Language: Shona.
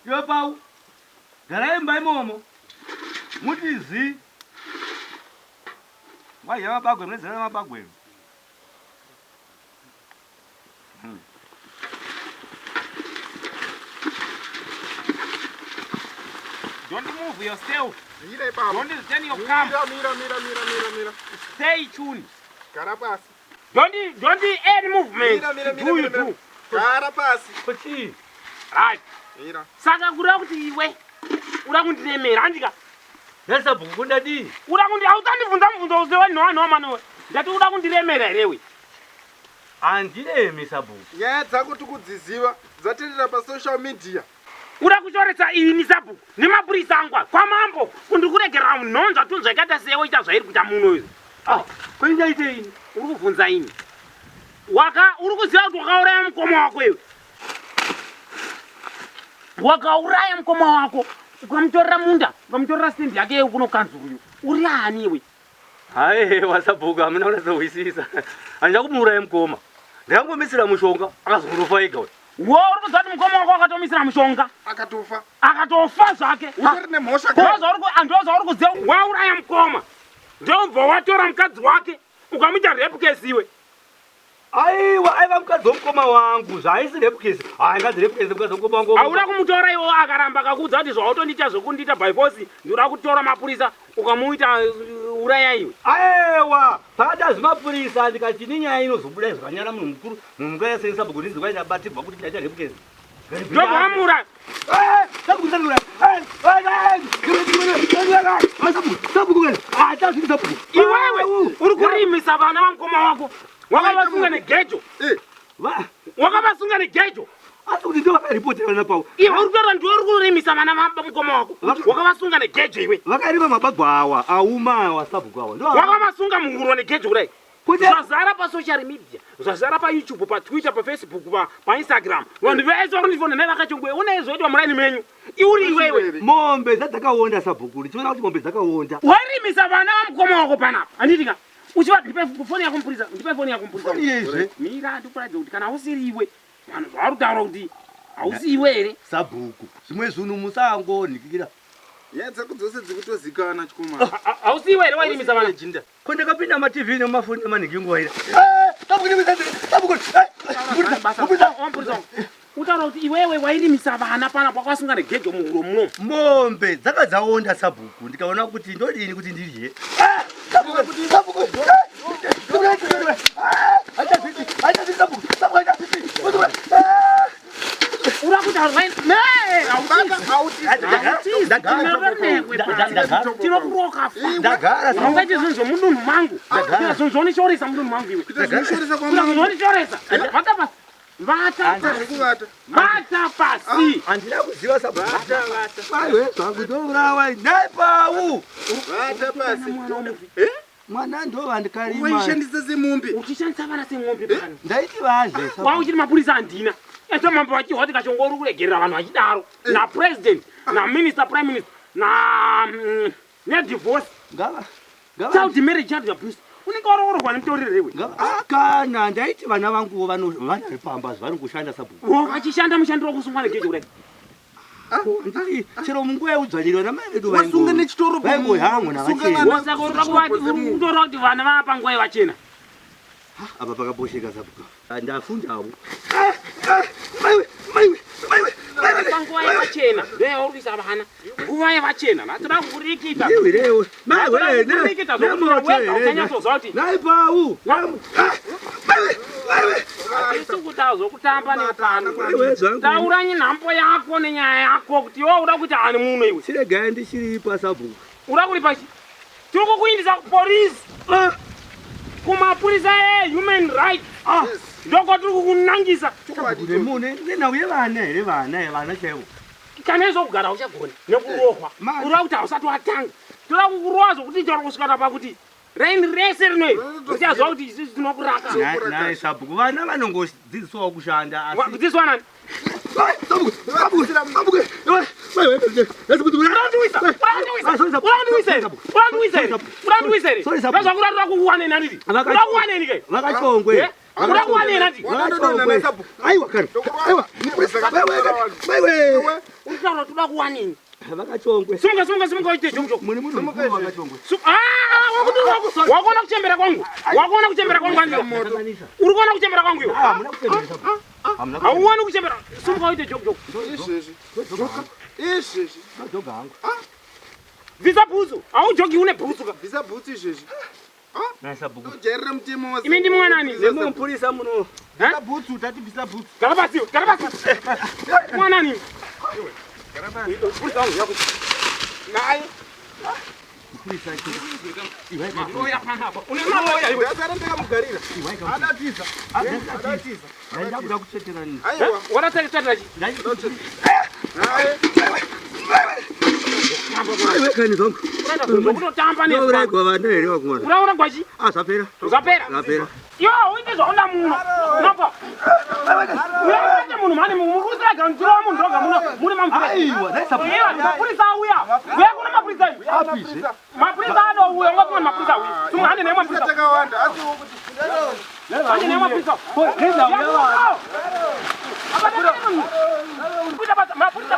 Iwe Pau, garai mumba imomo. Muti zi. Ngwazha mabagwe mune zera mabagwe. Don't move yourself. Mira ipapo. Don't turn your cam. Mira, mira, mira, mira, mira, mira. Stay tuned. Gara pasi. Don't any movement. Mira, mira, mira, Do you mira, mira. do. Gara pasi. Ko chii? Right. Mira. Saka kureva kuti iwe uda kundiremera handika? Ndasabhuku kundadii? Uda kundi hausandibvunza mubvunzo usewe nhowa nhowa manowe. Ndati uda kundiremera here iwe? Handiremi sabhuku. Nyaya dzako tikudziziva dzatendera pasocial media. Uda kushoresa ini sabhuku nemapurisa angu aya kwamambo kundikuregerera nhonzva tunzva ikaita sewe ita zvairi kuita muno izvi. Ah, ko indaite ini? Uri kubvunza ini. Waka uri kuziva kuti wakauraya mukoma wako iwe. Wakauraya mukoma wako ukamutorera munda ukamutorera stand yake kuno kanzuru. Uri ani iwe? Haiwa sabhuku hamuna kunatsohwisisa. Handina kumuuraya mukoma. Ndakangomisira mushonga akazongofa ega uyu. Wo uri kuziva kuti mukoma wako akatomisira mushonga Akatofa. akatofa zvake. Utori nemhosva. Ndozvauri kuziva wauraya mukoma ndobva watora mukadzi wake ukamuita rape case iwe. Aiwa aiva mukadzi womukoma wangu zvaaisi rape case. Hayi ngadzi rape case mukadzi womukoma wangu. Hauna kumutora iwe akaramba akakuudza kuti zvautondiita zvekundiita by force ndinoda kutora mapurisa ukamuita uraya iwe. Aiwa pakada zvimapurisa ndikati nenyaya inozobuda zvakanyara munhu mukuru munhu mukuru asenesa bhuku ndinzi kwaita batirwa kuti ndaita rape case. Ndobva wamuuraya. Iwewe uri kurimisa vana vamukoma wako wakavasunga negejo. Wakavasunga negejo. Asi kuti ndivo vakaripotera vana pavo. Iwe uri kutaura ndiwe uri kurimisa vana vamukoma wako. Wakavasunga negejo iwe. Vakarima mabagwa awa auma awa sabhuku awa. Wakavasunga muhuro negejo kudai. Zvazara pasocial media, zvazara paYouTube, paTwitter, paFacebook, paInstagram. Vanhu vese vari kundifona naye vakachongwe. Ona zvoitwa muraini menyu. Iuri iwewe. Mombe dzadzakaonda sabhuku. Ndichiona kuti mombe dzakaonda. Warimisa vana vamukoma wako panapa. Handiti ka? Uchiva ndipe foni yako mupurisa, ndipe foni yako mupurisa. Foni yezve. Mira ndikuratidze kuti kana usiri iwe vanhu zvavari kutaura kuti hausi iwe here? Sabhuku, zvimwe zvinhu musangonhikira. Nyaya dzako dzose dzikutozikana chikomana. Hausi iwe here wairimisa vana? Jinda. Ko ndakapinda maTV nemafoni nemanhingi nguva ira. Utaura kuti iwewe wairimisa vana panapa wakasunga negejo muhuro muno. Mombe dzaka dzaonda sabhuku ndikaona kuti ndodini kuti ndidye. Ura kuti tinokuroka ungaite zvinhu zvomudunhu mangu zvinhu zvonishoresa mudunhu mangu iwe zvonishoresa vata pasi vata vata pasi handina kuziva sabaiwe zvangu ndourawa nepau vata pasi mwana ndovandikarima waishandisa semombe uchishandisa vana semombe pano ndaiti vadye wauchiti mapurisa handina eto mambo vachihwa tikachongo uri kuregerera vanhu vachidaro napresident naminister prime minister na nedivorce child marriage child abuse unenge waroorwa nemutoriro iwe kana ndaiti vana vanguwo vanari pamba zvavari kushanda sabhuku vachishanda mushandiro wokusungwa negejo kudai Ndiri chero munguva yeudzvanyiriro vana mai vedu Wasunga nechitoro vaingohamwe sunga navachena. vana. Saka uri kutora kuti vana vapa nguva yevachena. Apa pakaposheka sabhuku. Ndafundawo. Maiwe, maiwe, maiwe, maiwe. Panguva yevachena ndoyauri kuisa vana. Nguva yevachena nhasi kurikita. Ndiwirewo. Maiwe, Kurikita zvokuti wega uchanyatsoziva kuti Nai pau. Maiwe, maiwe. hatisi kuta zvokutamba nepano. Maiwe zvangu. Tauranyi nhambo yako nenyaya yako kuti iwe uda kuita ani muno iwe. Chiregai ndichiripa sabhuku. Uda kuripa chi? Tiri kukuindisa kupolisi. Kumapurisa ehuman rights. Ndoko tiri kukunangisa. Nemune nenhau yevana here vana vana chaivo. Kana izvokugara uchagona nekurohwa. Ureva kuti hausati watanga. Toda kukurohwa zvokuti chero kusvikana pakuti raini rese rino iri richaziva kuti isusu tinokuraka. Nai sabhuku vana vanongodzidziswawo kushanda asi Kudzidziswa nani? Vakachongwe. Urakuwaneni ati? Vakachongwe. Aiwa kana. Aiwa. Maiwe. Wataura toda kuwanini? Vakachongwe. Simuka, simuka, simuka uite joke joke. Mune munhu mukuru vakachongwe. Ah, wakuona kuchembera kwangu. Wakuona kuchembera kwangu andika. Uri kuona kuchembera kwangu iwe? Ah, muna kuchemberesa. Hauoni kuchembera. Simuka uite joke joke. Izvezvi. Izvezvi. Ndojoga hangu. Bvisa bhutsu. Haujogi une bhutsu ka. Bvisa bhutsu izvezvi. Nasabhuku. Ujairira mutemo wa. Imi ndimi mwanani? Nemi mupurisa muno. Bvisa bhutsu, tati bvisa bhutsu. Gara pasi, gara pasi. Mwanani? Gara pasi. Purisa wangu yako. Naye. Mupurisa. Maloya panapa. Une maloya iwe. Ndasara ndakamugarira. Adatiza. Adatiza. Ndaida kutsvetera nini? Aiwa. Wakatsvetera chi? Naye. Aiwe kani zvangu. Kutotamba nesu. Ndaurayigwa vana here vakomana? Uraura gwachi? Ah, zvapera. Zvapera. Zvapera. Iwe hauite zvaunda muno. Unobva. Uyaite munhu mhani mukusiraga muchirova munhu ndoga muno muri mamupurisa. Aiwa, ndaisabhuku. Iwe mapurisa auya. Uya kuna mapurisa iwe. Apizve. Mapurisa anouya ungafunga mapurisa auya. Sumwa hande naye mapurisa. Takawanda asi wokuti Hande naye mapurisa. Reza uya va. Mapurisa. Mapurisa.